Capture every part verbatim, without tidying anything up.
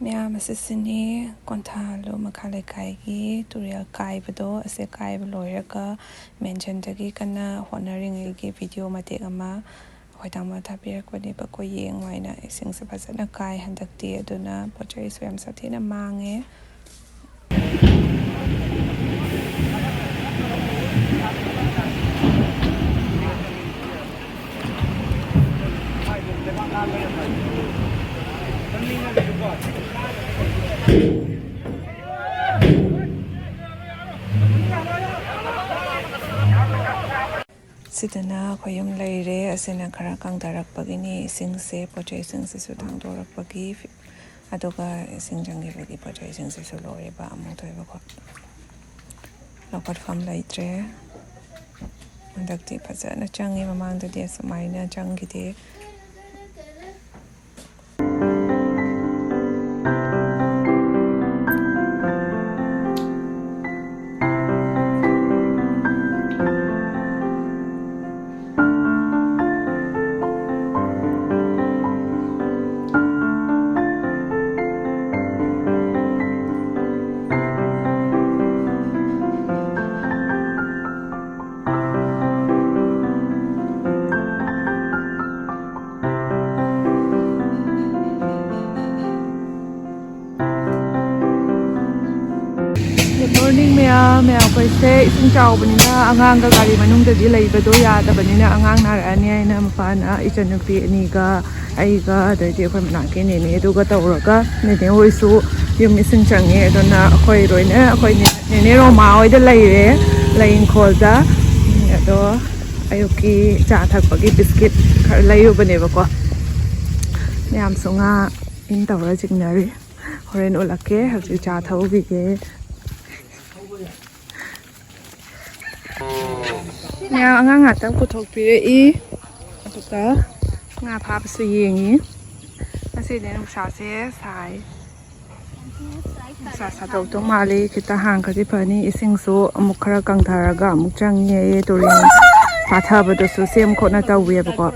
ꯃꯌꯥꯝ, ꯑꯁꯤꯁꯤꯅꯤ ꯀꯣꯟꯊꯥ ꯂꯨ ꯃꯈꯥ ꯂꯩꯀꯥꯏꯒꯤ ꯇꯨꯔꯦꯜ ꯀꯥꯏꯕꯗꯣ꯫ ꯑꯁꯦ ꯀꯥꯏꯕ ꯂꯣꯏꯔꯒ ꯃꯦꯟꯁꯟꯗꯒꯤ ꯀꯟꯅ ꯍꯣꯠꯅꯔꯤꯉꯩꯒꯤ ꯚꯤꯗꯤꯑꯣ ꯃꯇꯦꯛ ꯑꯃ꯫ ꯑꯩꯈꯣꯏ ꯇꯥꯃꯣꯅ ꯊꯥꯕꯤꯔꯛꯄꯅꯦꯕꯀꯣ꯫ ꯌꯦꯡꯉꯣ ꯍꯥꯏꯅ꯫ ꯏꯁꯤꯡꯁꯦ ꯐꯖꯅ ꯀꯥꯏ ꯍꯟꯗꯛꯇꯤ, ꯑꯗꯨꯅ ꯄꯣꯠ ꯆꯩꯁꯨ ꯌꯥꯝ ꯁꯥꯊꯤꯅ ꯃꯥꯡꯉꯦ꯫ ꯁꯤꯗꯅ ꯑꯩꯈꯣꯏ ꯌꯨꯝ ꯂꯩꯔꯦ꯫ ꯑꯁꯤꯅ ꯈꯔ ꯀꯪꯊꯔꯛꯄꯒꯤꯅꯤ꯫ ꯏꯁꯤꯡꯁꯦ, ꯄꯣꯠ ꯆꯩꯁꯤꯡꯁꯤꯁꯨ ꯊꯥꯡꯗꯣꯔꯛꯄꯒꯤ꯫ ꯑꯗꯨꯒ ꯏꯁꯤꯡ ꯆꯪꯈꯤꯕꯒꯤ ꯄꯣꯠ ꯆꯩꯁꯤꯡꯁꯤꯁꯨ ꯂꯣꯏꯔꯦꯕ꯫ ꯑꯃꯨꯛ ꯊꯣꯛꯑꯦꯕꯀꯣ꯫ ꯂꯧꯈꯠꯐꯝ ꯂꯩꯇ꯭ꯔꯦ꯫ ꯍꯟꯗꯛꯇꯤ ꯐꯖꯅ ꯆꯪꯉꯤ꯫ ꯃꯃꯥꯡꯗꯗꯤ ꯑꯁꯨꯃꯥꯏꯅ ꯆꯪꯈꯤꯗꯦ꯫ Good morning, ꯃꯌꯥꯝ꯫ ꯃꯌꯥꯝ, ꯑꯩꯈꯣꯏꯁꯦ ꯏꯁꯤꯡ ꯆꯥꯎꯕꯅꯤꯅ ꯑꯉꯥꯡꯒ ꯒꯥꯔꯤ ꯃꯅꯨꯡꯗꯗꯤ ꯂꯩꯕꯗꯣ ꯌꯥꯗꯕꯅꯤꯅ, ꯑꯉꯥꯡ ꯅꯥꯔꯛꯑꯅꯤ ꯍꯥꯏꯅ ꯃꯄꯥꯅ ꯏꯆꯟꯅꯨꯄꯤ ꯑꯅꯤꯒ ꯑꯩꯒ, ꯑꯗꯩꯗꯤ ꯑꯩꯈꯣꯏ ꯃꯅꯥꯛꯀꯤ ꯅꯦꯅꯦ ꯑꯗꯨꯒ ꯇꯧꯔꯒ, ꯅꯦꯅꯦ ꯍꯣꯏꯁꯨ ꯌꯨꯝ ꯏꯁꯤꯡ ꯆꯪꯉꯦ꯫ ꯑꯗꯨꯅ ꯑꯩꯈꯣꯏ ꯂꯣꯏꯅ, ꯑꯩꯈꯣꯏ ꯅꯦ-, ꯅꯦꯅꯦ ꯔꯣꯃꯥ ꯍꯣꯏꯗ ꯂꯩꯔꯦ, ꯂꯩ ꯏꯪꯈꯣꯜꯗ꯫ ꯑꯗꯣ ꯑꯌꯨꯛꯀꯤ ꯆꯥ ꯊꯛꯄꯒꯤ ꯕꯤꯁꯀꯤꯠ ꯈꯔ ꯂꯩꯔꯨꯕꯅꯦꯕꯀꯣ꯫ ꯃꯌꯥꯝꯁꯨ ꯉꯥ ꯏꯟ ꯇꯧꯔ ꯆꯤꯡꯅꯔꯤ꯫ ꯍꯣꯔꯦꯟ ꯎꯠꯂꯛꯀꯦ꯫ ꯍꯧꯖꯤꯛ ꯆꯥ ꯊꯛꯎꯈꯤꯒꯦ꯫ ꯃꯌꯥꯝ, ꯑꯉꯥꯡ ꯉꯥꯛꯇꯪ ꯄꯨꯊꯣꯛꯄꯤꯔꯛꯏ꯫ ꯑꯗꯨꯒ ꯉꯥ ꯐꯥꯕꯁꯨ ꯌꯦꯡꯉꯤ꯫ ꯉꯁꯤꯗꯤ ꯅꯨꯡꯁꯥꯁꯦ ꯁꯥꯏ꯫ ꯅꯨꯡꯁꯥ ꯁꯥꯗꯣꯛꯇꯧ ꯃꯥꯜꯂꯤ꯫ ꯈꯤꯇ ꯍꯥꯡꯈ꯭ꯔꯗꯤ ꯐꯅꯤ꯫ ꯏꯁꯤꯡꯁꯨ ꯑꯃꯨꯛ ꯈꯔ ꯀꯪꯊꯔꯒ ꯑꯃꯨꯛ ꯆꯪꯉꯦ꯫ ꯇꯨꯔꯦꯟ ꯄꯥꯊꯕꯗꯨꯁꯨ ꯁꯦꯝ ꯈꯣꯠꯅ ꯇꯧꯋꯦꯕꯀꯣ꯫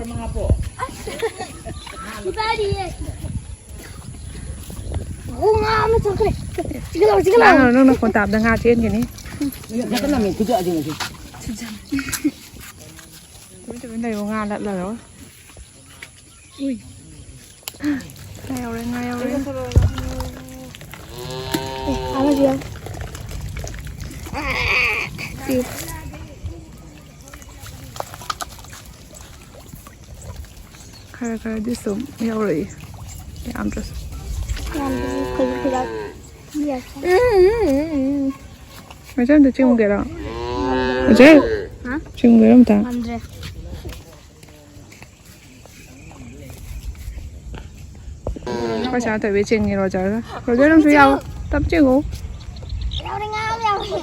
ꯆꯠꯈ꯭ꯔꯦ꯫ ꯆꯤꯛꯀꯠꯂꯣ, ꯆꯤꯛꯀꯠꯂꯣ꯫ ꯅꯪ, ꯅꯪ ꯅꯈꯣꯟ ꯇꯥꯕꯗ ꯉꯥ ꯆꯦꯟꯒꯅꯤ꯫ ꯇꯨꯃꯤꯟ ꯇꯨꯃꯤꯟ ꯂꯩꯌꯨ, ꯉꯥ ꯂꯠꯂꯔꯣꯏ꯫ ꯎꯏ꯫ ꯉꯥ ꯌꯥꯎꯔꯦ, ꯉꯥ ꯌꯥꯎꯔꯦ꯫ ꯑꯦ, ꯑꯃꯁꯨ ꯌꯥꯎ꯫ ꯁꯤ꯫ ꯈꯔ ꯈꯔꯗꯤ ꯁꯨꯝ ꯌꯥꯎꯔꯛꯏ꯫ ꯌꯥꯝꯗ꯭ꯔꯁꯨ꯫ ꯌꯥꯝꯗ꯭ꯔꯁꯨ ꯈꯖꯤꯛ ꯈꯔ ꯌꯥꯎ-, ꯃꯆꯦ ꯑꯝꯇ ꯆꯤꯡꯉꯨꯒꯦꯔꯣ? ꯃꯆꯦ? ꯍꯥ? ꯆꯤꯡꯉꯨꯒꯦꯔꯣ ꯑꯝꯇ? ꯉꯝꯗ꯭ꯔꯦ꯫ ꯑꯩꯈꯣꯏ ꯁꯅꯥꯊꯣꯏꯕꯤ ꯆꯤꯡꯉꯤ ꯔꯣꯖꯔꯒ꯫ ꯔꯣꯖꯔ ꯅꯪꯁꯨ ꯌꯥꯎ꯫ ꯇꯞ ꯆꯤꯡꯉꯨ꯫ ꯌꯥꯎꯔꯦ, ꯉꯥ ꯑꯃ ꯌꯥꯎꯔꯦ꯫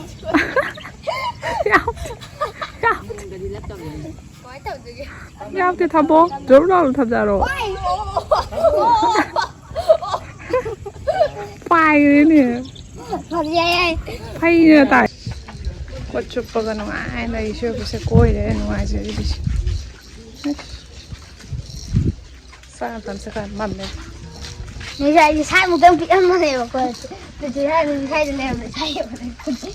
ꯌꯥꯎ-, ꯌꯥꯎ-, ꯌꯥꯎꯗꯦ, ꯊꯝꯃꯣ꯫ ꯖꯣꯔ ꯂꯥꯎꯅ ꯊꯝꯖꯔꯣ꯫ ꯄꯥꯏꯔꯦꯅꯦ꯫ ꯐꯩꯅ ꯇꯥꯏ꯫ ꯄꯣꯠ ꯆꯨꯞꯄꯒ ꯅꯨꯡꯉꯥꯏꯅ ꯏꯁꯨ ꯏꯕꯁꯦ ꯀꯣꯏꯔꯦ ꯅꯨꯡꯉꯥꯏꯖꯔꯤꯕꯁꯦ꯫ ꯁꯥ ꯃꯇꯝꯁꯦ ꯈꯔ ꯃꯝꯃꯦ꯫ ꯉꯁꯥꯏꯗꯤ ꯁꯥꯏꯃꯨꯛꯇꯪ ꯄꯤꯛꯑꯝꯕꯅꯦꯕꯀꯣ꯫ ꯄ꯭ꯔꯤꯊꯤꯕꯤ ꯍꯥꯏꯕ ꯉꯁꯥꯏꯗ ꯂꯩꯔꯝꯕ ꯁꯥꯏ ꯌꯦꯡꯕꯗ ꯈꯨꯠꯁꯦ꯫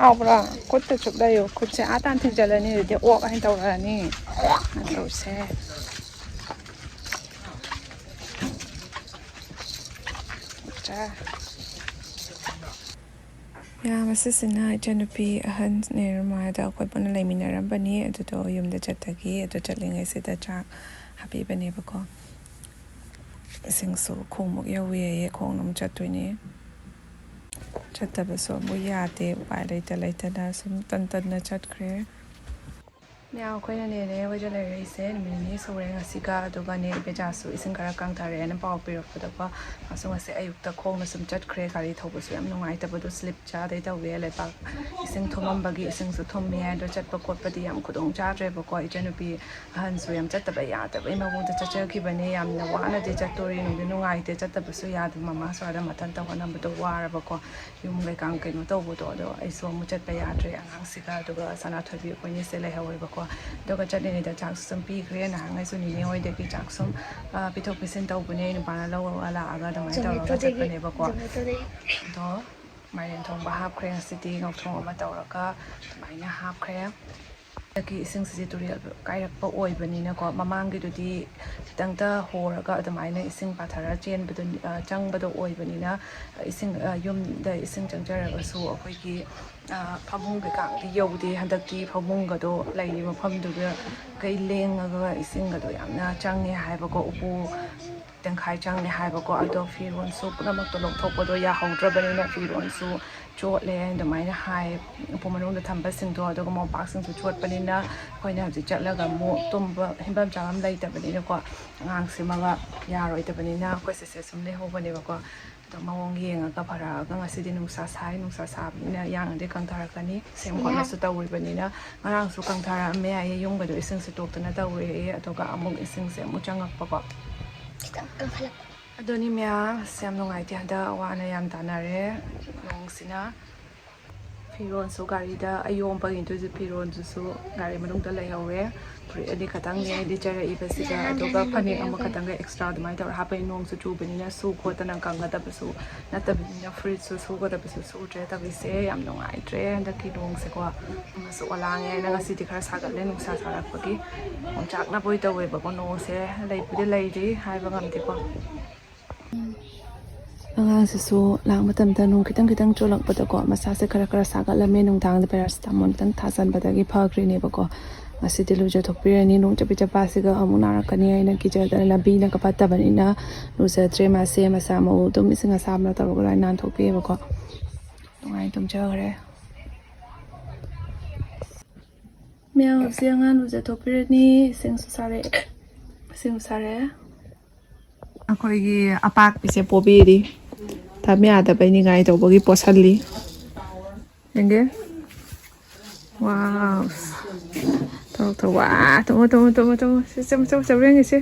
ꯍꯥꯎꯕ꯭ꯔꯥ? ꯈꯨꯠꯇ ꯆꯨꯞ ꯂꯩꯌꯨ꯫ ꯈꯨꯠꯁꯦ ꯑꯥ ꯇꯥꯟ ꯊꯤꯟꯖꯜꯂꯅꯤ, ꯑꯗꯨꯗꯤ ꯑꯣꯛ ꯍꯥꯏꯅ ꯇꯧꯔꯛꯑꯅꯤ꯫ ꯇꯧꯁꯦ꯫ ꯆꯥ꯫ ꯌꯥꯝ ꯑꯁꯤꯁꯤꯅ ꯏꯆꯟꯅꯨꯄꯤ ꯑꯍꯟ ꯅꯤꯔꯨꯃꯥꯗ ꯑꯩꯈꯣꯏ ꯄꯨꯟꯅ ꯂꯩꯃꯤꯟꯅꯔꯝꯕꯅꯤ꯫ ꯑꯗꯨꯗꯣ ꯌꯨꯝꯗ ꯆꯠꯇꯒꯤ ꯑꯗꯨ ꯆꯠꯂꯤꯉꯩꯁꯤꯗ ꯆꯥꯛ ꯍꯥꯞꯄꯤꯕꯅꯦꯕꯀꯣ꯫ ꯏꯁꯤꯡꯁꯨ ꯈꯣꯡꯃꯨꯛ ꯌꯧꯋꯦꯌꯦ, ꯈꯣꯡꯅ ꯑꯃꯨꯛ ꯆꯠꯇꯣꯏꯅꯦ꯫ ꯆꯠꯇꯕꯁꯨ ꯑꯃꯨꯛ ꯌꯥꯗꯦ, ꯎꯄꯥꯏ ꯂꯩꯇ ꯂꯩꯇꯅ ꯁꯨꯝ ꯇꯟ ꯇꯟꯅ ꯆꯠꯈ꯭ꯔꯦ꯫ ꯃꯌꯥꯝ ꯑꯩꯈꯣꯏꯅ ꯅꯦꯅꯦ ꯍꯣꯏꯗ ꯂꯩꯔꯛꯏꯁꯦ ꯅꯨꯃꯤꯠ ꯅꯤꯅꯤ ꯁꯨꯔꯦ ꯉꯁꯤꯒ, ꯑꯗꯨꯒ ꯅꯦ ꯕꯦꯖꯥꯁꯨ ꯏꯁꯤꯡ ꯈꯔ ꯀꯪꯊꯔꯛꯑꯦꯅ ꯄꯥꯎ ꯄꯤꯔꯛꯄꯗꯀꯣ, ꯃꯥꯁꯨ ꯉꯁꯤ ꯑꯌꯨꯛꯇ ꯈꯣꯡꯅ ꯁꯨꯝ ꯆꯠꯈ꯭ꯔꯦ꯫ ꯒꯥꯔꯤ ꯊꯧꯕꯁꯨ ꯌꯥꯝ ꯅꯨꯡꯉꯥꯏꯇꯕꯗꯣ, ꯁ꯭ꯂꯤꯞ ꯆꯥꯗꯩ ꯇꯧꯋꯦ꯫ ꯂꯩꯕꯥꯛ ꯏꯁꯤꯡ ꯊꯨꯝꯃꯝꯕꯒꯤ ꯏꯁꯤꯡꯁꯨ ꯊꯨꯝꯃꯦ, ꯑꯗꯣ ꯆꯠꯄ ꯈꯣꯠꯄꯗꯤ ꯌꯥꯝ ꯈꯨꯗꯣꯡ ꯆꯥꯗ꯭ꯔꯦꯕꯀꯣ꯫ ꯏꯆꯟꯅꯨꯄꯤ ꯑꯍꯟꯁꯨ ꯌꯥꯝ ꯆꯠꯇꯕ ꯌꯥꯗꯕꯩ ꯃꯑꯣꯡꯗ ꯆꯠꯆꯈꯤꯕꯅꯦ꯫ ꯌꯥꯝꯅ ꯋꯥꯅꯗꯤ ꯆꯠꯇꯣꯔꯤ, ꯅꯨꯡꯗꯤ ꯅꯨꯡꯉꯥꯏꯇꯦ, ꯆꯠꯇꯕꯁꯨ ꯌꯥꯗꯦ꯫ ꯃꯃꯥꯁꯨ ꯑꯥꯗ ꯃꯊꯟꯇ ꯍꯣꯠꯅꯕꯗꯣ ꯋꯥꯔꯕꯀꯣ꯫ ꯌꯨꯝ ꯀꯩꯀꯥ ꯀꯩꯅꯣ ꯇꯧꯕꯗꯣ, ꯑꯗꯣ ꯑꯩꯁꯨ ꯑꯃꯨꯛ ꯆꯠꯄ ꯌꯥꯗ꯭ꯔꯦ ꯑꯉꯥꯡꯁꯤꯒ꯫ ꯑꯗꯨꯒ ꯁꯅꯥꯊꯣꯏꯕꯤ ꯑꯩꯈꯣꯏꯅꯤꯁꯦ ꯂꯩꯍꯧꯋꯦꯕꯀꯣ꯫ ꯑꯗꯨꯒ ꯆꯠꯂꯤꯉꯩꯗ ꯆꯥꯛꯁꯨ ꯁꯨꯝ ꯄꯤꯈ꯭ꯔꯦ꯫ ꯅꯍꯥꯟꯉꯩꯁꯨ ꯅꯤꯅꯦ ꯍꯣꯏꯗꯒꯤ ꯆꯥꯛ ꯁꯨꯝ, ꯑ, ꯄꯤꯊꯣꯛ ꯄꯤꯁꯤꯟ ꯇꯧꯕꯅꯦ, ꯅꯨꯄꯥꯅ ꯂꯧꯔꯒ ꯂꯥꯛꯑꯒ ꯑꯗꯨꯃꯥꯏꯅ ꯇꯧꯔꯒ ꯆꯠꯄꯅꯦꯕꯀꯣ꯫ ꯑꯗꯣ ꯃꯥꯏꯔꯦꯟ ꯊꯣꯡꯕ ꯍꯥꯞꯈ꯭ꯔꯦ ꯉꯁꯤꯗꯤ, ꯉꯧꯊꯣꯡ ꯑꯃ ꯇꯧꯔꯒ ꯑꯗꯨꯃꯥꯏꯅ ꯍꯥꯞꯈ꯭ꯔꯦ꯫ ꯍꯟꯗꯛꯀꯤ ꯏꯁꯤꯡꯁꯤꯗꯤ ꯇꯨꯔꯦꯜ ꯀꯥꯏꯔꯛꯄ ꯑꯣꯏꯕꯅꯤꯅꯀꯣ, ꯃꯃꯥꯡꯒꯤꯗꯨꯗꯤ ꯈꯤꯇꯪꯇ ꯍꯣꯔꯒ ꯑꯗꯨꯃꯥꯏꯅ ꯏꯁꯤꯡ ꯄꯥꯊꯔ ꯆꯦꯟꯕꯗꯣ, ꯑ, ꯆꯪꯕꯗꯣ ꯑꯣꯏꯕꯅꯤꯅ, ꯏꯁꯤꯡ, ꯑ, ꯌꯨꯝꯗ ꯏꯁꯤꯡ ꯆꯪꯖꯔꯒꯁꯨ ꯑꯩꯈꯣꯏꯒꯤ, ꯑ, ꯐꯃꯨꯡ ꯀꯩꯀꯥꯗꯤ ꯌꯧꯗꯦ꯫ ꯍꯟꯗꯛꯇꯤ ꯐꯃꯨꯡꯒꯗꯣ ꯂꯩꯔꯤꯕ ꯃꯐꯝꯗꯨꯒ ꯀꯩ ꯂꯦꯡꯉꯒ ꯏꯁꯤꯡꯒꯗꯣ ꯌꯥꯝꯅ ꯆꯪꯉꯦ ꯍꯥꯏꯕꯀꯣ, ꯎꯄꯨ ꯇꯪꯈꯥꯏ ꯆꯪꯉꯦ ꯍꯥꯏꯕꯀꯣ꯫ ꯑꯗꯣ ꯐꯤꯔꯣꯜꯁꯨ ꯄꯨꯝꯅꯃꯛꯇꯣ ꯂꯧꯊꯣꯛꯄꯗꯣ ꯌꯥꯍꯧꯗ꯭ꯔꯕꯅꯤꯅ ꯐꯤꯔꯣꯜꯁꯨ ꯆꯣꯠꯂꯦ ꯑꯗꯨꯃꯥꯏꯅ ꯍꯥꯏ꯫ ꯎꯄꯨ ꯃꯅꯨꯡꯗ ꯊꯝꯕꯁꯤꯡꯗꯣ, ꯑꯗꯨꯒ ꯃꯣꯝꯄꯥꯛꯁꯤꯡꯁꯨ ꯆꯣꯠꯄꯅꯤꯅ ꯑꯩꯈꯣꯏꯅ ꯍꯧꯖꯤꯛ ꯆꯠꯂꯒ ꯑꯃꯨꯛ ꯇꯨꯝꯕ ꯍꯤꯐꯝ ꯆꯥꯐꯝ ꯂꯩꯇꯕꯅꯤꯅꯀꯣ, ꯑꯉꯥꯡꯁꯤꯃꯒ ꯌꯥꯔꯣꯏꯗꯕꯅꯤꯅ ꯑꯩꯈꯣꯏ ꯁꯤꯁꯦ ꯁꯨꯝ ꯂꯩꯍꯧꯕꯅꯦꯕꯀꯣ꯫ ꯑꯗꯣ ꯃꯑꯣꯡ ꯌꯦꯡꯉꯒ ꯐꯔꯛꯑꯒ, ꯉꯁꯤꯗꯤ ꯅꯨꯡꯁꯥ ꯁꯥꯏ, ꯅꯨꯡꯁꯥ ꯁꯥꯕꯅꯤꯅ ꯌꯥꯡꯅꯗꯤ ꯀꯪꯊꯔꯛꯀꯅꯤ꯫ ꯁꯦꯝ ꯈꯣꯠꯂꯁꯨ ꯇꯧꯔꯤꯕꯅꯤꯅ ꯉꯔꯥꯡꯁꯨ ꯀꯪꯊꯔꯛꯑꯝꯃꯦ ꯍꯥꯏꯌꯦ, ꯌꯨꯝꯒꯗꯣ ꯏꯁꯤꯡꯁꯦ ꯇꯣꯛꯇꯅ ꯇꯧꯔꯦ꯫ ꯑꯗꯨꯒ ꯑꯃꯨꯛ ꯏꯁꯤꯡꯁꯦ ꯑꯃꯨꯛ ꯆꯪꯉꯛꯄꯀꯣ꯫ ꯈꯤꯇꯪ ꯀꯪꯈꯠꯂꯛꯄ꯫ ꯑꯗꯨꯅꯤ ꯃꯌꯥꯝ, ꯑꯁ, ꯌꯥꯝ ꯅꯨꯡꯉꯥꯏꯇꯦ꯫ ꯍꯟꯗꯛ ꯑꯋꯥ ꯑꯅꯥ ꯌꯥꯝ ꯇꯥꯟꯅꯔꯦ ꯅꯣꯡꯁꯤꯅ꯫ ꯐꯤꯔꯣꯜꯁꯨ ꯒꯥꯔꯤꯗ ꯑꯌꯣꯝꯕꯒꯤꯗꯨꯁꯨ, ꯐꯤꯔꯣꯜꯗꯨꯁꯨ ꯒꯥꯔꯤ ꯃꯅꯨꯡꯗ ꯂꯩꯍꯧꯔꯦ꯫ ꯐꯨꯔꯤꯠ ꯑꯅꯤ ꯈꯛꯇꯪꯅꯦ ꯂꯤꯠꯆꯔꯛꯏꯕꯁꯤꯒ, ꯑꯗꯨꯒ ꯐꯅꯦꯛ ꯑꯃꯈꯛꯇꯪꯒ ꯑꯦꯛꯁꯇ꯭ꯔꯥ ꯑꯗꯨꯃꯥꯏꯅ ꯇꯧꯔ ꯍꯥꯞꯄꯩ꯫ ꯅꯣꯡꯁꯨ ꯆꯨꯕꯅꯤꯅ ꯁꯨ ꯈꯣꯠꯇꯅ ꯀꯪꯒꯗꯕꯁꯨ ꯅꯠꯇꯕꯅꯤꯅ ꯐꯨꯔꯤꯠꯁꯨ ꯁꯨꯒꯗꯕꯁꯨ ꯁꯨꯗ꯭ꯔꯦ꯫ ꯇꯧꯔꯤꯁꯦ ꯌꯥꯝ ꯅꯨꯡꯉꯥꯏꯇ꯭ꯔꯦ ꯍꯟꯗꯛꯀꯤ ꯅꯣꯡꯁꯦꯀꯣ꯫ ꯑꯃꯁꯨ ꯑꯣꯂꯥꯡꯉꯦ ꯍꯥꯏꯅ ꯉꯁꯤꯗꯤ ꯈꯔ ꯁꯥꯒꯠꯂꯦ, ꯅꯨꯡꯁꯥ ꯁꯥꯒꯠꯄꯒꯤ ꯑꯣꯝꯆꯥꯛꯅꯕꯣꯏ ꯇꯧꯋꯦꯕꯀꯣ꯫ ꯅꯣꯡꯁꯦ ꯂꯩꯕꯨꯗꯤ ꯂꯩꯔꯤ, ꯍꯥꯏꯕ ꯉꯝꯗꯦꯀꯣ꯫ ꯑꯉꯥꯡꯁꯤꯁꯨ ꯂꯥꯛ ꯃꯇꯝꯗ ꯅꯣꯡ ꯈꯤꯇꯪ ꯈꯤꯇꯪ ꯆꯣꯠꯂꯛꯄꯗꯀꯣ, ꯃꯁꯥꯁꯦ ꯈꯔ ꯈꯔ ꯁꯥꯒꯠꯂꯝꯃꯦ꯫ ꯅꯨꯡꯗꯥꯡꯗ ꯄꯦꯔꯥꯁꯤꯇꯥꯃꯣꯜ ꯈꯤꯇꯪ ꯊꯥꯖꯟꯕꯗꯒꯤ ꯐꯈ꯭ꯔꯤꯅꯦꯕꯀꯣ꯫ ꯉꯁꯤꯗꯤ ꯂꯨꯖꯊꯣꯛꯄꯤꯔꯅꯤ꯫ ꯅꯣꯡ ꯆꯄꯤꯠ ꯆꯄꯥꯁꯤꯒ ꯑꯃꯨꯛ ꯅꯥꯔꯛꯀꯅꯤ ꯍꯥꯏꯅ ꯀꯤꯖꯗꯅ, ꯂꯝꯕꯤꯅꯒ ꯐꯠꯇꯕꯅꯤꯅ ꯂꯨꯖꯗ꯭ꯔꯦ꯫ ꯃꯥꯁꯦ ꯃꯁꯥ ꯃꯎ ꯑꯗꯨꯝ ꯏꯁꯤꯡ ꯑꯁꯥꯕꯅ ꯇꯧꯔꯒ ꯂꯣꯏ ꯅꯥꯟꯊꯣꯛꯄꯤꯑꯕꯀꯣ꯫ ꯅꯨꯡꯉꯥꯏꯅ ꯇꯨꯝꯖꯈ꯭ꯔꯦ꯫ ꯃꯌꯥꯝ ꯍꯧꯖꯤꯛ ꯑꯉꯥꯡ ꯂꯨꯖꯊꯣꯛꯄꯤꯔꯅꯤ꯫ ꯏꯁꯤꯡꯁꯨ ꯁꯥꯔꯛꯑꯦ, ꯏꯁꯤꯡꯁꯨ ꯁꯥꯔꯛꯑꯦ꯫ ꯑꯩꯈꯣꯏꯒꯤ ꯑꯄꯥꯛꯄꯤꯁꯦ ꯄꯣꯕꯤꯔꯤ꯫ ꯊꯝ ꯌꯥꯗꯕꯩ ꯅꯤꯡꯉꯥꯏ ꯇꯧꯕꯒꯤ ꯄꯣꯁꯜꯂꯤ꯫ ꯌꯦꯡꯒꯦ꯫ ꯋꯥꯎ꯫ ꯇꯧ, ꯇꯧ꯫ ꯋꯥ, ꯇꯧ, ꯇꯧ, ꯇꯧ, ꯇꯧ꯫ ꯁꯤ ꯆꯝ, ꯆꯝ, ꯆꯝ ꯌꯦꯡꯒꯦ ꯁꯤ꯫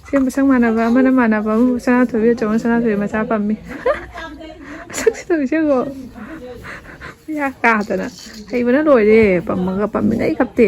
ꯁꯤ ꯃꯁꯛ ꯃꯥꯟꯅꯕ, ꯑꯃꯅ ꯃꯥꯟꯅꯕ ꯑꯃ, ꯁꯅꯥꯊꯣꯏꯕꯤ ꯑꯆꯧꯕ, ꯁꯅꯥꯊꯣꯏꯕꯤ ꯃꯆꯥ ꯄꯝꯃꯤ꯫ ꯃꯁꯛꯁꯤ ꯇꯧꯔꯤꯁꯦ ꯌꯦꯡꯉꯣ꯫ ꯌꯥ ꯀꯥꯗꯅ꯫ ꯍꯩꯕꯅ ꯂꯣꯏꯔꯦ꯫ ꯄꯝꯃꯒ ꯄꯝꯃꯤꯉꯩ ꯀꯞꯇꯦ꯫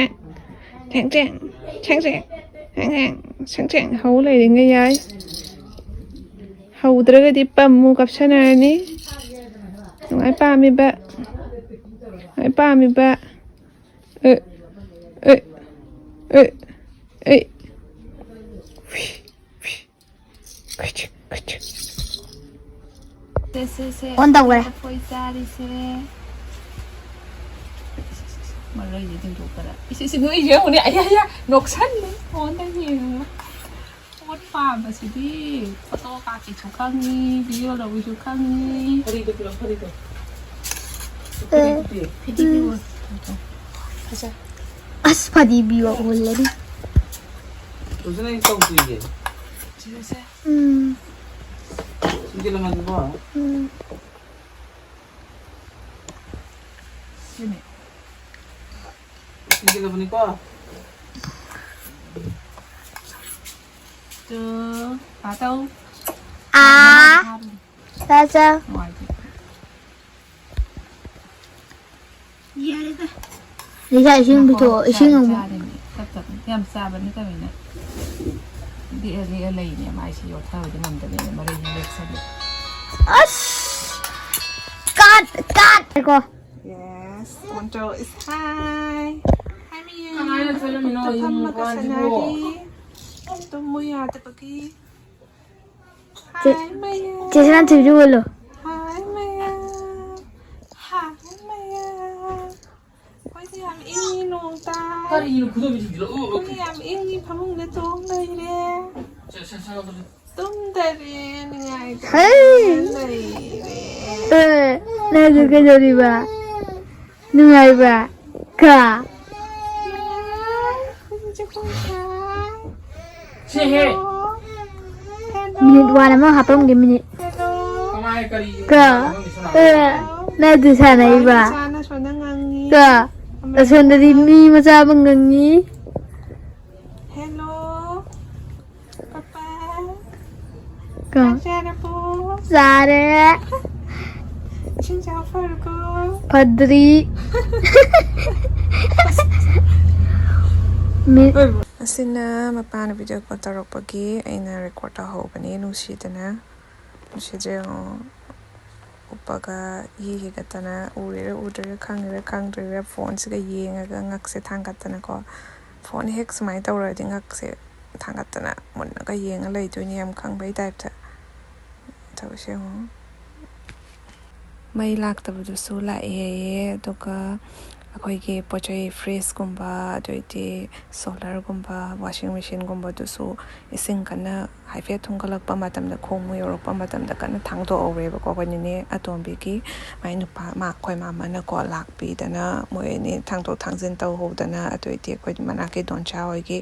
ꯁꯦꯡ ꯁꯦꯡ ꯁꯦꯡ ꯁꯦꯡ ꯁꯦꯡ ꯁꯦꯡ ꯁꯦꯡ ꯁꯦꯡ ꯁꯦꯡ ꯁꯦꯡ ꯍꯧ ꯂꯩꯔꯤꯉꯩ ꯌꯥꯏ꯫ ꯍꯧꯗ꯭ꯔꯒꯗꯤ ꯄꯝꯃꯨ ꯀꯥꯞꯁꯟꯅꯔꯅꯤ꯫ ꯅꯨꯡꯉꯥꯏ ꯄꯥꯝꯃꯤꯕ, ꯅꯨꯡꯉꯥꯏ ꯄꯥꯝꯃꯤꯕ꯫ ꯑꯦ, ꯑꯦ, ꯑꯦ, ꯑꯦ꯫ ꯁꯦ, ꯁꯦ, ꯁꯦ꯫ ꯑꯣꯟ ꯇꯧꯈ꯭ꯔꯦ꯫ ꯑꯩꯈꯣꯏ ꯆꯥꯔꯤꯁꯦ꯫ ꯃꯔꯩꯁꯦ ꯆꯤꯡꯊꯣꯛꯄꯗ꯫ ꯏꯁ, ꯏꯁ, ꯅꯣꯏ ꯌꯦꯡꯉꯨꯅꯦ꯫ ꯑꯌꯥ, ꯑꯌꯥ, ꯅꯣꯛꯁꯟꯅꯤ꯫ ꯐꯣꯟꯗ ꯌꯦꯡꯉꯒ꯫ ꯄꯣꯠ ꯄꯥꯝꯕꯁꯤꯗꯤ ꯐꯣꯇꯣ ꯀꯥꯞꯀꯦꯁꯨ ꯈꯪꯉꯤ, ꯚꯤꯗꯤꯑꯣ ꯂꯧꯒꯦꯁꯨ ꯈꯪꯉꯤ꯫ ꯐꯔꯤꯗꯣ ꯄꯤꯔꯛꯑꯣ, ꯐꯔꯤꯗꯣ꯫ ꯐꯗꯤ ꯄꯤꯔꯛꯑꯣ꯫ ꯐꯖ-, ꯑꯁ, ꯐꯗꯤ ꯄꯤꯔꯛꯑꯣ, ꯑꯣꯜꯂꯦ꯫ ꯔꯣꯁꯟ, ꯑꯩ ꯇꯧꯗ꯭ꯔꯤꯌꯦ꯫ ꯎꯝ꯫ ꯁꯤꯒꯤ ꯂꯃꯟꯕꯣ꯫ ꯎꯝ꯫ ꯁꯤꯅꯦ꯫ ꯁꯤꯒꯤ ꯂꯃꯟꯅꯤꯀꯣ꯫ ꯇꯨ, ꯄꯥ ꯇꯧ꯫ ꯑꯥ꯫ ꯆꯥ, ꯆꯥ꯫ ꯅꯨꯡꯉꯥꯏꯇꯦ꯫ ꯌꯥꯔꯦꯗ꯫ ꯂꯤꯖꯥ, ꯏꯁꯤꯡ ꯉꯥꯏꯈꯣ, ꯄꯤꯊꯣꯛꯑꯣ, ꯏꯁꯤꯡ ꯆꯥꯔꯤ, ꯑꯃꯨꯛ꯫ ꯆꯥꯔꯤꯅꯤ꯫ ꯇꯞ ꯇꯞꯅ꯫ ꯌꯥꯝ ꯆꯥꯕ ꯅꯠꯇꯕꯅꯤꯅ꯫ ꯂꯤꯛꯑ ꯂꯤꯛꯑ ꯂꯩꯅꯦ꯫ ꯃꯥꯏꯁꯤ ꯌꯣꯠꯊꯕꯗꯤ ꯉꯝꯗꯕꯅꯤꯅ ꯃꯔꯩꯗꯤ ꯂꯦꯞꯁꯜꯂꯦ꯫ ꯑꯁ! ꯀꯥꯠ! ꯀꯥꯠ! ꯉꯥꯏꯈꯣ꯫ Yes, Monto is hi. Hi, ꯃꯌꯥꯝ꯫ ꯀꯃꯥꯏꯅ ꯆꯠꯂꯝꯃꯤꯅꯣ? ꯐꯝꯃꯒ ꯁꯥꯟꯅꯔꯤ꯫ ꯇꯨꯝꯃꯨ ꯌꯥꯗꯕꯒꯤ꯫ ꯆꯦ-, ꯆꯦ ꯁꯅꯥꯊꯣꯏꯕꯤꯗꯨ ꯎꯠꯂꯣ꯫ ꯍꯥꯏ ꯃꯌꯥꯝ꯫ ꯍꯥꯏ ꯃꯌꯥꯝ꯫ ꯑꯩꯈꯣꯏꯗꯤ ꯌꯥꯝ ꯏꯪꯉꯤ, ꯅꯣꯡ ꯇꯥꯏ꯫ ꯀꯔꯤꯅꯣ ꯈꯨꯗꯣꯝꯕꯤ ꯊꯤꯡꯖꯤꯜꯂꯛꯑꯣ? ꯑꯩꯈꯣꯏꯗꯤ ꯌꯥꯝ ꯏꯪꯉꯤ, ꯐꯃꯨꯡꯗ ꯇꯣꯡ ꯂꯩꯔꯦ꯫ ꯁꯦ, ꯁꯦ, ꯁꯦ, ꯁꯦ꯫ ꯇꯨꯝꯗꯔꯦ, ꯅꯨꯡꯉꯥꯏꯗꯕ ꯍꯩ! ꯂꯩꯔꯦ꯫ ꯑꯦ, ꯅꯪꯁꯨ ꯀꯩꯗꯧꯔꯤꯕ? ꯅꯨꯡꯉꯥꯏꯕ꯭ꯔꯥ? ꯀ? ꯁꯤꯍꯦ꯫ ꯃꯤꯅꯤꯠ ꯋꯥꯟ ꯑꯃ ꯍꯥꯞꯄꯝꯒꯦ, ꯃꯤꯅꯤꯠ꯫ ꯀꯃꯥꯏ ꯀꯔꯤ ꯀ? ꯑꯦ, ꯅꯪ ꯑꯗꯨ ꯁꯥꯟꯅꯩꯕ? ꯀ? ꯑꯁꯣꯝꯗꯗꯤ ꯃꯤ ꯃꯆꯥ ꯑꯃ ꯉꯪꯉꯤ꯫ ꯍꯦꯜꯂꯣ꯫ ꯄꯄꯥ꯫ ꯀ? ꯆꯥꯛ ꯆꯥꯔꯕꯣ? ꯆꯥꯔꯦ꯫ ꯏꯁꯤꯡ ꯆꯥꯕ ꯐꯔꯕꯣ? ꯐꯗ꯭ꯔꯤ꯫ ꯃꯤ- ꯑꯁꯤꯅ ꯃꯄꯥꯅ video call ꯇꯧꯔꯛꯄꯒꯤ ꯑꯩꯅ record ꯇꯧꯍꯧꯕꯅꯦ, ꯅꯨꯡꯁꯤꯗꯅ꯫ ꯅꯨꯡꯁꯤꯗ꯭ꯔꯦ ꯌꯦꯡꯉꯣ꯫ ꯎꯞꯄꯒ ꯏ ꯍꯤꯒꯠꯇꯅ, ꯎꯔꯤꯔ ꯎꯗ꯭ꯔꯤꯔ, ꯈꯪꯉꯤꯔ ꯈꯪꯗ꯭ꯔꯤꯔ, phoneꯁꯤꯒ ꯌꯦꯡꯉꯒ ꯉꯛꯁꯦ ꯊꯥꯡꯒꯠꯇꯅꯀꯣ꯫ Phone ꯍꯦꯛ ꯁꯨꯃꯥꯏꯅ ꯇꯧꯔꯗꯤ ꯉꯛꯁꯦ ꯊꯥꯡꯒꯠꯇꯅ ꯃꯨꯟꯅꯒ ꯌꯦꯡꯉ ꯂꯩꯗꯣꯏꯅꯤ, ꯌꯥꯝ ꯈꯪꯕꯩ typeꯇ꯫ ꯇꯧꯔꯤꯁꯦ ꯌꯦꯡꯉꯣ꯫ ꯃꯩ ꯂꯥꯛꯇꯕꯗꯨꯁꯨ ꯂꯥꯛꯑꯦ ꯍꯥꯏꯌꯦ, ꯑꯗꯨꯒ ꯑꯩꯈꯣꯏꯒꯤ ꯄꯣꯠ ꯆꯩ fridgeꯀꯨꯝꯕ, ꯑꯗꯩꯗꯤ solarꯒꯨꯝꯕ, washing machineꯒꯨꯝꯕꯗꯨꯁꯨ ꯏꯁꯤꯡ ꯀꯟꯅ ꯍꯥꯏꯐꯦꯠ ꯊꯨꯝꯒꯠꯂꯛꯄ ꯃꯇꯝꯗ, ꯈꯣꯡ ꯌꯧꯔꯛꯄ ꯃꯇꯝꯗ ꯀꯟꯅ ꯊꯥꯡꯗꯣꯛꯍꯧꯔꯦꯕꯀꯣ꯫ ꯑꯩꯈꯣꯏ ꯅꯦꯅꯦ ꯑꯇꯣꯝꯕꯤꯒꯤ ꯃꯥꯏ ꯅꯨꯄꯥ, ꯃꯥ, ꯑꯩꯈꯣꯏ ꯃꯥꯃꯅꯀꯣ ꯂꯥꯛꯄꯤꯗꯅ, ꯃꯣꯏ ꯑꯅꯤ ꯊꯥꯡꯗꯣꯛ ꯊꯥꯡꯖꯤꯟ ꯇꯧꯍꯧꯗꯅ, ꯑꯗꯨ ꯑꯣꯏꯗꯤ ꯑꯩꯈꯣꯏ ꯃꯅꯥꯛꯀꯤ ꯗꯣꯟꯆꯥ ꯍꯣꯏꯒꯤ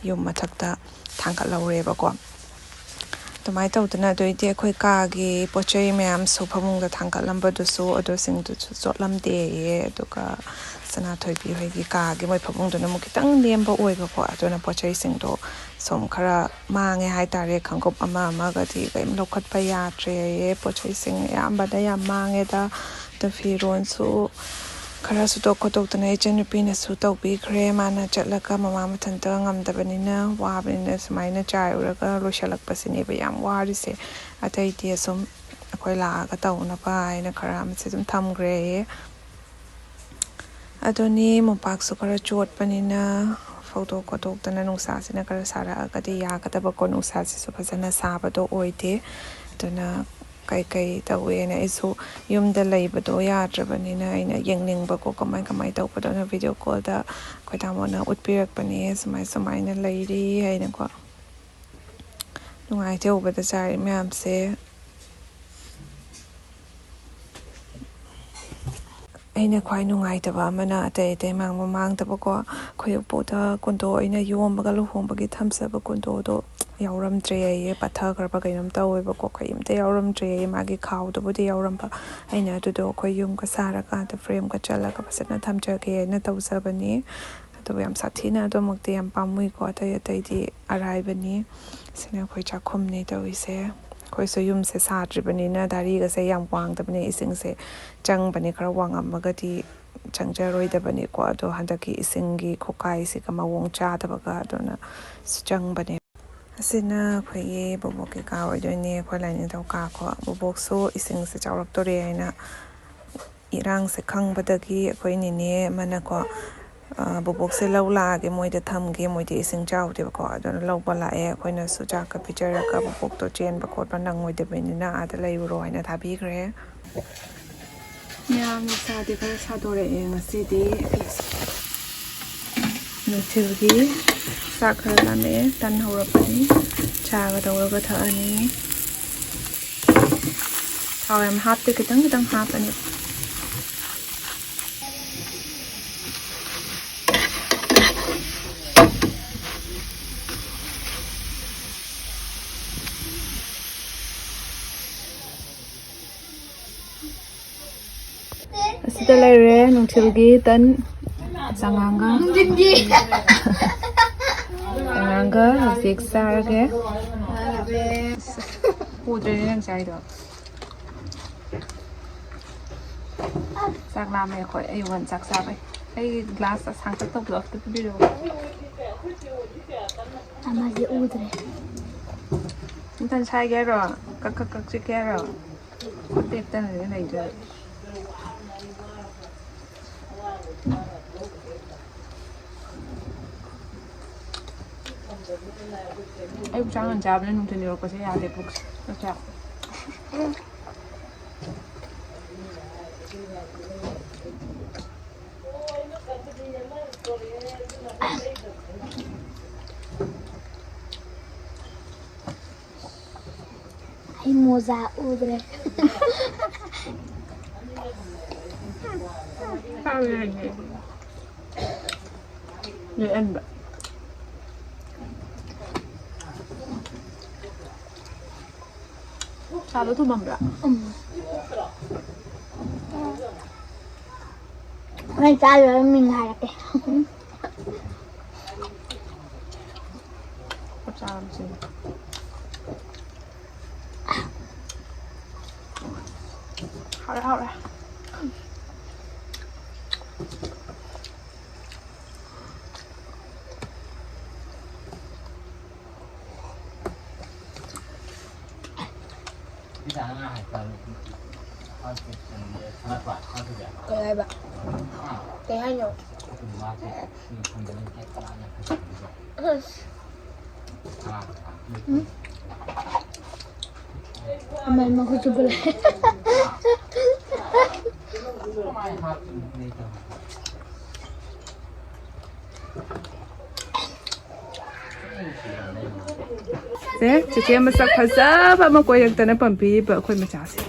ꯌꯨꯝ ꯃꯊꯛꯇ ꯊꯥꯡꯒꯠꯍꯧꯔꯦꯕꯀꯣ꯫ ꯑꯗꯨꯃꯥꯏꯅ ꯇꯧꯗꯅ ꯑꯗꯩꯗꯤ ꯑꯩꯈꯣꯏ ꯀꯥꯒꯤ ꯄꯣꯠ ꯆꯩ ꯃꯌꯥꯝꯁꯨ ꯐꯃꯨꯡꯗ ꯊꯥꯡꯒꯠꯂꯝꯕꯗꯨꯁꯨ ꯑꯗꯨꯁꯤꯡꯗꯨꯁꯨ ꯆꯣꯠꯂꯝꯗꯦꯌꯦ꯫ ꯑꯗꯨꯒ ꯁꯅꯥꯊꯣꯏꯕꯤ ꯍꯣꯏꯒꯤ ꯀꯥꯒꯤ ꯃꯣꯏ ꯐꯃꯨꯡꯗꯨꯅ ꯑꯃꯨꯛ ꯈꯤꯇꯪ ꯅꯦꯝꯕ ꯑꯣꯏꯕꯀꯣ, ꯑꯗꯨꯅ ꯄꯣꯠ ꯆꯩꯁꯤꯡꯗꯣ ꯁꯨꯝ ꯈꯔ ꯃꯥꯡꯉꯦ ꯍꯥꯏꯇꯥꯔꯦ꯫ ꯈꯣꯡꯎꯞ ꯑꯃ ꯑꯃꯒꯗꯤ ꯀꯔꯤꯝ ꯂꯧꯈꯠꯄ ꯌꯥꯗ꯭ꯔꯦꯌꯦ꯫ ꯄꯣꯠ ꯆꯩꯁꯤꯡ ꯑꯌꯥꯝꯕꯅ ꯌꯥꯝ ꯃꯥꯡꯉꯦꯗ꯫ ꯑꯗꯨ ꯐꯤꯔꯣꯟꯁꯨ ꯈꯔ ꯁꯨꯇꯣꯛ ꯈꯣꯠꯇꯣꯛꯇꯅ ꯏꯆꯟꯅꯨꯄꯤꯅꯁꯨ ꯇꯧꯕꯤꯈ꯭ꯔꯦ꯫ ꯃꯥꯅ ꯆꯠꯂꯒ ꯃꯃꯥ ꯃꯊꯟꯇ ꯉꯝꯗꯕꯅꯤꯅ, ꯋꯥꯕꯅꯤꯅ ꯁꯨꯃꯥꯏꯅ ꯆꯥꯏꯔꯨꯔꯒ ꯂꯣꯏꯁꯤꯜꯂꯛꯄꯁꯤꯅꯦꯕ ꯌꯥꯝ ꯋꯥꯔꯤꯁꯦ꯫ ꯑꯇꯩꯗꯤ ꯑꯁꯨꯝ ꯑꯩꯈꯣꯏ ꯂꯥꯛꯑꯒ ꯇꯧꯅꯕ ꯍꯥꯏꯅ ꯈꯔ ꯑꯃꯁꯦ ꯑꯗꯨꯝ ꯊꯝꯈ꯭ꯔꯦꯌꯦ꯫ ꯑꯗꯨꯅꯤ, ꯃꯣꯝꯄꯥꯛꯁꯨ ꯈꯔ ꯆꯣꯠꯄꯅꯤꯅ ꯐꯧꯗꯣꯛ ꯈꯣꯠꯇꯣꯛꯇꯅ, ꯅꯨꯡꯁꯥꯁꯤꯅ ꯈꯔ ꯁꯥꯔꯛꯑꯒꯗꯤ ꯌꯥꯒꯗꯕꯀꯣ꯫ ꯅꯨꯡꯁꯥꯁꯤꯁꯨ ꯐꯖꯅ ꯁꯥꯕꯗꯣ ꯑꯣꯏꯗꯦ꯫ ꯑꯗꯨꯅ ꯀꯩꯀꯩ ꯇꯧꯋꯦꯅ ꯑꯩꯁꯨ ꯌꯨꯝꯗ ꯂꯩꯕꯗꯣ ꯌꯥꯗ꯭ꯔꯕꯅꯤꯅ ꯑꯩꯅ ꯌꯦꯡꯅꯤꯡꯕꯀꯣ, ꯀꯃꯥꯏ ꯀꯃꯥꯏ ꯇꯧꯕꯗꯣ꯫ ꯑꯗꯨꯅ ꯚꯤꯗꯤꯑꯣ ꯀꯣꯜꯗ ꯑꯩꯈꯣꯏ ꯇꯥꯃꯣꯅ ꯎꯠꯄꯤꯔꯛꯄꯅꯦ, ꯁꯨꯃꯥꯏ ꯁꯨꯃꯥꯏꯅ ꯂꯩꯔꯤ ꯍꯥꯏꯅꯀꯣ꯫ ꯅꯨꯡꯉꯥꯏꯇꯦ ꯎꯕꯗ ꯆꯥꯔꯤ ꯃꯌꯥꯝꯁꯦ꯫ ꯑꯩꯅ ꯈ꯭ꯋꯥꯏ ꯅꯨꯡꯉꯥꯏꯇꯕ ꯑꯃꯅ, ꯑꯇꯩ ꯑꯇꯩ ꯃꯥꯡꯕ ꯃꯥꯡꯗꯕꯀꯣ, ꯑꯩꯈꯣꯏ ꯎꯄꯨꯗ ꯀꯨꯟꯗꯣ ꯑꯩꯅ ꯌꯣꯝꯃꯒ ꯂꯨꯍꯣꯡꯕꯒꯤ ꯊꯝꯖꯕ ꯀꯨꯟꯗꯣꯗꯣ ꯌꯥꯎꯔꯝꯗ꯭ꯔꯦ ꯑꯩꯌꯦ꯫ ꯄꯠꯊꯈ꯭ꯔꯕ ꯀꯩꯅꯣꯝ ꯇꯧꯋꯦꯕꯀꯣ꯫ ꯑꯩꯈꯣꯏ ꯑꯝꯇ ꯌꯥꯎꯔꯝꯗ꯭ꯔꯦ ꯑꯩꯌꯦ꯫ ꯃꯥꯒꯤ ꯈꯥꯎꯗꯨꯕꯨꯗꯤ ꯌꯥꯎꯔꯝꯕ, ꯑꯩꯅ ꯑꯗꯨꯗꯣ ꯑꯩꯈꯣꯏ ꯌꯨꯝꯒ ꯁꯥꯔꯀꯥꯟꯗ ꯐ꯭ꯔꯦꯝꯒ ꯆꯜꯂꯒ ꯐꯖꯅ ꯊꯝꯖꯒꯦꯅ ꯇꯧꯖꯕꯅꯤ꯫ ꯑꯗꯨꯕꯨ ꯌꯥꯝ ꯁꯥꯊꯤꯅ ꯑꯗꯨꯃꯛꯇꯤ ꯌꯥꯝ ꯄꯥꯝꯃꯨꯏꯀꯣ꯫ ꯑꯇꯩ ꯑꯇꯩꯗꯤ ꯑꯔꯥꯏꯕꯅꯤ꯫ ꯁꯤꯅ ꯑꯩꯈꯣꯏ ꯆꯥꯛꯈꯨꯝꯅꯤ ꯇꯧꯔꯤꯁꯦ꯫ ꯑꯩꯈꯣꯏꯁꯨ ꯌꯨꯝꯁꯦ ꯁꯥꯗ꯭ꯔꯤꯕꯅꯤꯅ ꯗꯥꯏꯔꯤꯒꯁꯦ ꯌꯥꯝ ꯋꯥꯡꯗꯕꯅꯦ꯫ ꯏꯁꯤꯡꯁꯦ ꯆꯪꯕꯅꯦ, ꯈꯔ ꯋꯥꯡꯉꯝꯃꯒꯗꯤ ꯆꯪꯖꯔꯣꯏꯗꯕꯅꯤꯀꯣ꯫ ꯑꯗꯣ ꯍꯟꯗꯛꯀꯤ ꯏꯁꯤꯡꯒꯤ ꯈꯣꯀꯥꯏꯁꯤꯒ ꯃꯑꯣꯡ ꯆꯥꯗꯕꯒ ꯑꯗꯨꯅ ꯆꯪꯕꯅꯦ꯫ ꯑꯁꯤꯅ ꯑꯩꯈꯣꯏꯒꯤ ꯕꯣꯕꯣꯛꯀꯤ ꯀꯥ ꯑꯣꯏꯗꯣꯏꯅꯦ, ꯑꯩꯈꯣꯏ ꯂꯥꯏꯅꯤꯡꯊꯧ ꯀꯥ ꯀꯣ꯫ ꯕꯣꯕꯣꯛꯁꯨ ꯏꯁꯤꯡꯁꯦ ꯆꯥꯎꯔꯛꯇꯣꯔꯦ ꯍꯥꯏꯅ ꯏꯔꯥꯡꯁꯦ ꯈꯪꯕꯗꯒꯤ ꯑꯩꯈꯣꯏ ꯅꯦꯅꯦ ꯑꯃꯅꯀꯣ, ꯑ, ꯕꯣꯕꯣꯛꯁꯦ ꯂꯧ ꯂꯥꯛꯑꯒꯦ, ꯃꯣꯏꯗ ꯊꯝꯒꯦ, ꯃꯣꯏꯗꯤ ꯏꯁꯤꯡ ꯆꯥꯎꯗꯦꯕꯀꯣ꯫ ꯑꯗꯨꯅ ꯂꯧꯕ ꯂꯥꯛꯑꯦ꯫ ꯑꯩꯈꯣꯏꯅꯁꯨ ꯆꯥꯛꯀ ꯄꯤꯖꯔꯒ ꯕꯣꯕꯣꯛꯇꯣ ꯆꯦꯟꯕ ꯈꯣꯠꯄ ꯅꯪꯉꯣꯏꯗꯕꯅꯤꯅ ꯑꯥꯗ ꯂꯩꯔꯨꯔꯣ ꯍꯥꯏꯅ ꯊꯥꯕꯤꯈ꯭ꯔꯦ꯫ ꯃꯌꯥꯝ ꯅꯨꯡꯁꯥꯗꯤ ꯈꯔ ꯁꯥꯗꯣꯔꯛꯑꯦ ꯉꯁꯤꯗꯤ꯫ ꯅꯨꯡꯊꯤꯜꯒꯤ ꯆꯥꯛ ꯈꯔ ꯂꯥꯝꯃꯛꯑꯦ꯫ ꯇꯟ ꯍꯧꯔꯛꯄꯅꯤ꯫ ꯆꯥꯒ ꯇꯧꯔꯒ ꯊꯛꯑꯅꯤ꯫ ꯊꯥꯎ ꯌꯥꯝ ꯍꯥꯞꯇꯦ, ꯈꯤꯇꯪ ꯈꯤꯇꯪ ꯍꯥꯞꯄꯅꯤ꯫ ꯂꯩꯔꯦ ꯅꯨꯡꯊꯤꯜꯒꯤ ꯇꯟ꯫ ꯆꯉꯥꯡꯒ꯫ ꯅꯨꯡꯊꯤꯜꯒꯤ꯫ ꯆꯉꯥꯡꯒ ꯍꯧꯖꯤꯛ ꯆꯥꯔꯒꯦ꯫ ꯎꯗ꯭ꯔꯦꯅꯦ ꯅꯪ ꯆꯥꯏꯗꯣ꯫ ꯆꯥꯛ ꯂꯥꯝꯃꯦ ꯑꯩꯈꯣꯏ꯫ ꯑꯩ ꯋꯥꯟ ꯆꯥꯛ ꯆꯥꯕꯩ꯫ ꯑꯩ ꯒ꯭ꯂꯥꯁ ꯑꯁꯥꯡꯇꯛ ꯇꯧꯕꯗꯣ ꯑꯝꯇ ꯄꯤꯕꯤꯔꯛꯑꯣ꯫ ꯑꯃꯁꯦ ꯎꯗ꯭ꯔꯦ꯫ ꯅꯊꯟ ꯁꯥꯏꯒꯦ ꯍꯥꯏꯔꯣ? ꯀꯛ ꯀꯛ ꯀꯛ ꯆꯤꯛꯀꯦ ꯍꯥꯏꯔꯣ? ꯈꯨꯠ ꯂꯦꯞꯇꯅꯅꯦ ꯂꯩꯗꯣꯏ꯫ ꯑꯌꯨꯛ ꯆꯥꯛ ꯉꯟ ꯆꯥꯕꯅꯤꯅ ꯅꯨꯡꯊꯤꯜ ꯌꯧꯔꯛꯄꯁꯦ ꯌꯥꯗꯦ ꯄꯨꯛꯁꯦ꯫ ꯅꯠꯇ꯭ꯔꯥ? ꯑꯩ ꯃꯣꯖꯥ ꯎꯗ꯭ꯔꯦ꯫ ꯌꯦꯛꯍꯟꯕ꯫ ꯆꯥꯗꯣ ꯊꯨꯝꯃꯝꯕ꯭ꯔꯥ? ꯎꯝ꯫ ꯍꯣꯔꯦꯟ ꯆꯥ ꯂꯣꯏꯔ ꯃꯤꯡ ꯍꯥꯏꯔꯛꯀꯦ꯫ ꯆꯞ ꯆꯥꯔꯕ ꯁꯤꯅ꯫ ꯍꯥꯎꯔꯦ, ꯍꯥꯎꯔꯦ꯫ ꯀꯩ ꯍꯥꯏꯕ? ꯀꯩ ꯍꯥꯏꯅꯣ? ꯑꯁ꯫ ꯎꯝ? ꯑꯃ ꯃꯈꯨꯠ ꯆꯨꯞꯄ ꯂꯩ꯫ ꯁꯦ, ꯆꯦꯆꯦ ꯃꯁꯛ ꯐꯖꯕ ꯑꯃ ꯀꯣꯏꯔꯛꯇꯅ ꯄꯥꯝꯕꯤꯔꯤꯕ ꯑꯩꯈꯣꯏ ꯃꯆꯥꯁꯦ꯫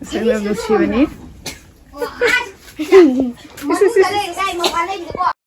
ꯃꯁꯛ ꯌꯥꯝ ꯅꯨꯡꯁꯤꯕꯅꯤ꯫ ꯏꯁ, ꯏꯁ, ꯏꯁ, ꯏꯁ꯫